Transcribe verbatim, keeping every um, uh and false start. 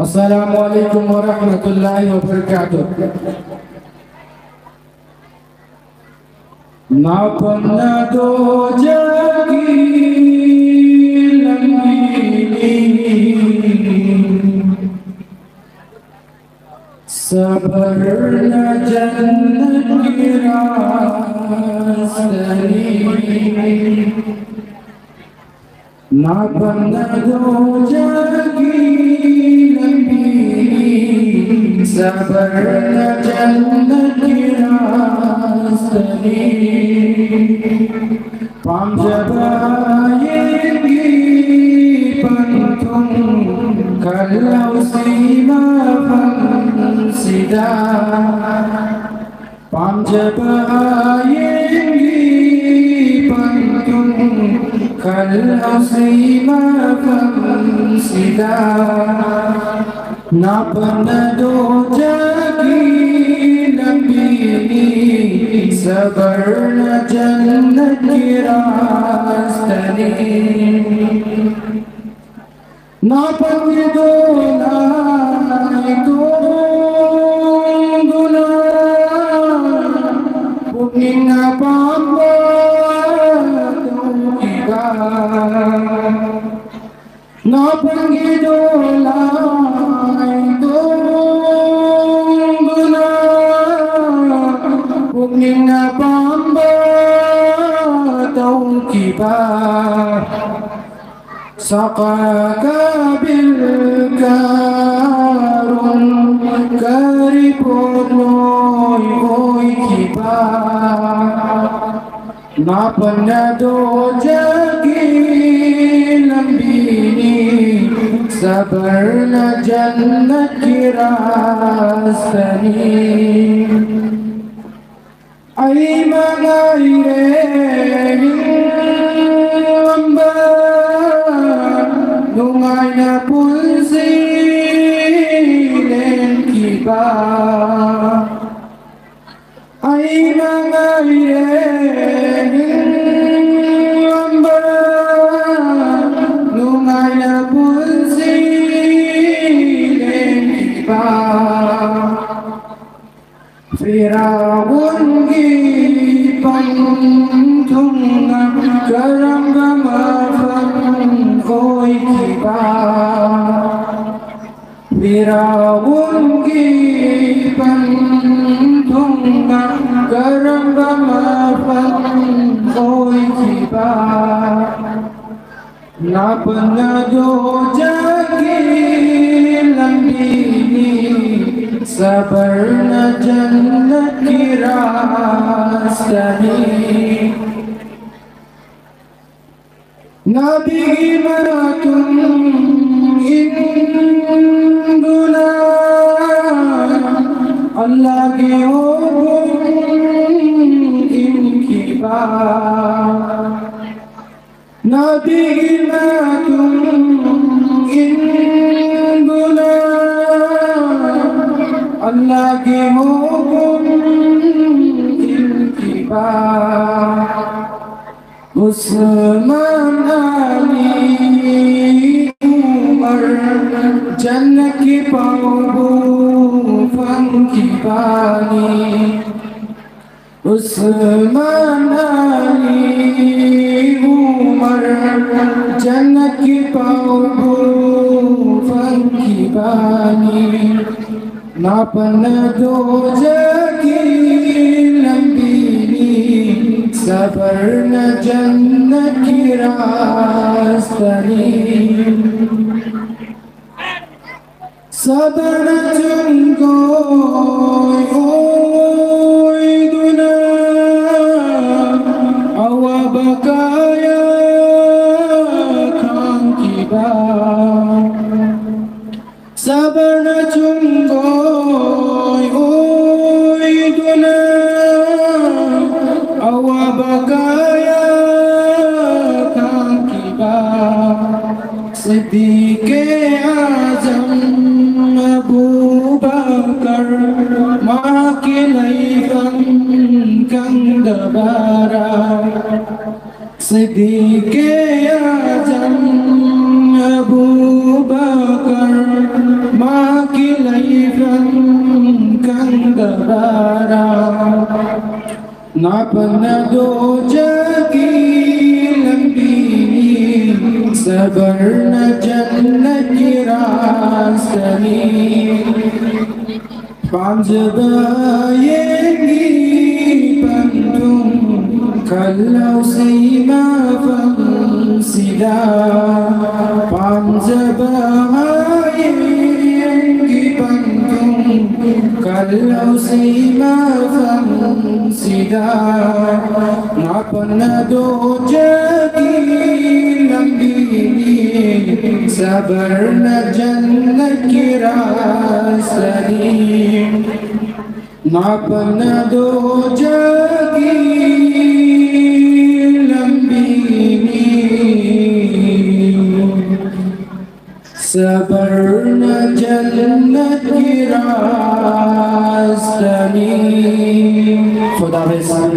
السلام عليكم ورحمة الله وبركاته. ꯅꯥꯄꯟꯅ ꯗꯣꯖꯒꯤ ꯂꯝꯕꯤꯅꯤ, ꯁꯕꯔꯅ ꯖꯟꯅꯠꯀꯤ ꯔꯥꯁꯇꯅꯤ꯫ ꯅꯥꯄꯟꯅ ꯗꯣꯖꯒꯤ ꯂꯝꯕꯤꯅꯤ, ꯁꯕꯔꯅ ꯖꯟꯅꯠꯀꯤ ꯔꯥꯁꯇꯅꯤ꯫ ꯄꯥꯝꯖꯕ ꯌꯦꯡꯒꯤ ꯄꯟꯊꯨꯡ ꯈꯜꯍꯧꯁꯤ ꯃꯐꯝꯁꯤꯗ꯫ ꯄꯥꯝꯖꯕ ꯌꯦꯡꯒꯤ ꯄꯟꯊꯨꯡ ꯈꯜꯍꯧꯁꯤ ꯃꯐꯝꯁꯤꯗ꯫ ꯅꯥꯄꯟꯅ ꯗꯣꯖꯒꯤ ꯂꯝꯕꯤꯅꯤ, ꯁꯕꯔꯅ ꯖꯟꯅꯠꯀꯤ ꯔꯥꯁꯇꯅꯤ꯫ ꯅꯥꯄꯟꯒꯤ ꯗꯣꯂꯥꯏ ꯇꯣꯡꯗꯨꯅ ꯄꯨꯛꯅꯤꯡ ꯑꯄꯥꯝꯕ ꯇꯧꯈꯤꯕ꯫ ꯅꯥꯄꯟꯒꯤ ꯗꯣꯂꯥꯏ ꯇꯣꯡꯗꯨꯅ ꯄꯨꯛꯅꯤꯡ ꯑꯄꯥꯝꯕ ꯇꯧꯈꯤꯕ꯫ ꯁꯥꯀꯥ ꯀꯥꯕꯤꯜ ꯀꯥꯔꯨꯟ ꯀꯔꯤ ꯄꯣꯠꯂꯣꯏ ꯑꯣꯏꯈꯤꯕ꯫ ꯅꯥꯄꯟꯅ ꯗꯣꯖꯒꯤ ꯂꯝꯕꯤꯅꯤ, ꯁꯕꯔꯅ ꯖꯟꯅꯠꯀꯤ ꯔꯥꯁꯇꯅꯤ꯫ ꯑꯩ ꯃꯉꯥꯏꯔꯦ ꯍꯤꯡꯂꯝꯕ, ꯅꯨꯡꯉꯥꯏꯅ ꯄꯨꯟꯁꯤ ꯂꯦꯟꯈꯤꯕ꯫ ꯑꯩꯅ ꯉꯥꯏꯔꯦ ꯍꯤꯡꯂꯝꯕ, ꯅꯨꯡꯉꯥꯏꯅ ꯄꯨꯟꯁꯤ ꯐꯤꯔꯥꯎꯟꯒꯤ ꯄꯟꯊꯨꯡꯅ ꯀꯔꯝꯕ ꯃꯐꯝ ꯑꯣꯏꯈꯤꯕ? ꯐꯤꯔꯥꯎꯟꯒꯤ ꯄꯟꯊꯨꯡꯅ ꯀꯔꯝꯕ ꯃꯐꯝ ꯑꯣꯏꯈꯤꯕ? ꯂꯥꯞꯅ ꯗꯣꯖꯈꯤ ꯂꯝꯕꯤꯅꯤ, ꯁꯕꯔꯅ ꯖꯟꯅꯠꯀꯤ ꯔꯥꯁꯇꯅꯤ꯫ ꯅꯕꯤꯒꯤ ꯃꯇꯨꯡ ꯏꯟꯗꯨꯅ ꯑꯜꯂꯥꯍꯒꯤ ꯍꯨꯀꯨꯝ ꯏꯟꯈꯤꯕ꯫ ꯅꯕꯤꯒꯤ ꯃꯇꯨꯡ ꯏꯟꯗꯨꯅ ꯑꯜꯂꯥꯍꯒꯤ ꯍꯨꯀꯨꯝ ꯏꯟꯈꯤꯕ꯫ ꯎꯁꯃꯥꯟ, ꯑꯂꯤ, ꯎꯃꯔ, ꯖꯟꯅꯠꯀꯤ ꯄꯥꯎꯕꯨ ꯐꯪꯈꯤꯕꯅꯤ꯫ ꯎꯁꯃꯥꯟ, ꯑꯂꯤ, ꯎꯃꯔ, ꯖꯟꯅꯠꯀꯤ ꯄꯥꯎꯕꯨ ꯐꯪꯈꯤꯕꯅꯤ꯫ ꯂꯥꯞꯅ ꯗꯣꯖꯈꯤ ꯂꯝꯕꯤꯅꯤ, ꯁꯕꯔꯅ ꯖꯟꯅꯠꯀꯤ ꯔꯥꯁꯇꯅꯤ꯫ ꯁꯕꯔꯅ ꯆꯨꯡꯒꯣꯏ ꯑꯣꯏꯗꯨꯅ ꯑꯋꯥꯕ ꯀꯌꯥ ꯈꯥꯡꯈꯤꯕ꯫ ꯁꯕꯔꯅ ꯆꯨꯡꯒꯣꯏ ꯑꯣꯏꯗꯨꯅ ꯑꯋꯥꯕ ꯀꯌꯥ ꯈꯥꯡꯈꯤꯕ꯫ ꯁꯤꯗꯤꯀꯦ ꯑꯖꯝ ꯑꯕꯨ ꯕꯀꯔ, ꯃꯍꯥꯛꯀꯤ ꯂꯩꯐꯝ ꯈꯪꯗꯕꯔꯥ? ꯁꯤꯗꯤꯀꯦ ꯑꯖꯝ ꯑꯕꯨ ꯕꯀꯔ, ꯃꯍꯥꯛꯀꯤ ꯂꯩꯐꯝ ꯈꯪꯗꯕꯔꯥ? ꯁꯕꯔ꯫ ꯉꯥꯄꯅ ꯗꯣꯖꯈꯤ ꯂꯝꯕꯤꯅꯤ, ꯁꯕꯔꯅ ꯖꯟꯅꯠꯀꯤ ꯔꯥꯁꯇꯅꯤ꯫ ꯄꯥꯝꯖꯕ ꯌꯦꯡꯒꯤ ꯄꯟꯊꯨꯡ ꯈꯜꯂꯧꯁꯤ ꯃꯐꯝꯁꯤꯗ꯫ ꯄꯥꯝꯖꯕ ꯌꯦꯡꯒꯤ ꯄꯟꯊꯨꯡ ꯈꯜꯂꯧꯁꯤ ꯃꯐꯝꯁꯤꯗ꯫ ꯉꯥꯄꯅ ꯗꯣꯖꯈꯤ ꯂꯝꯕꯤꯅꯤ, ꯁꯕꯔꯅ ꯖꯟꯅꯠꯀꯤ ꯔꯥꯁꯇꯅꯤ꯫ ꯉꯥꯄꯅ ꯗꯣꯖꯈꯤ ꯂꯝꯕꯤꯅꯤ, ꯁꯕꯔꯅ ꯖꯟꯅꯠꯀꯤ ꯔꯥꯁꯇꯅꯤ꯫ ꯈꯨꯗꯥ ꯍꯥꯐꯤꯖ꯫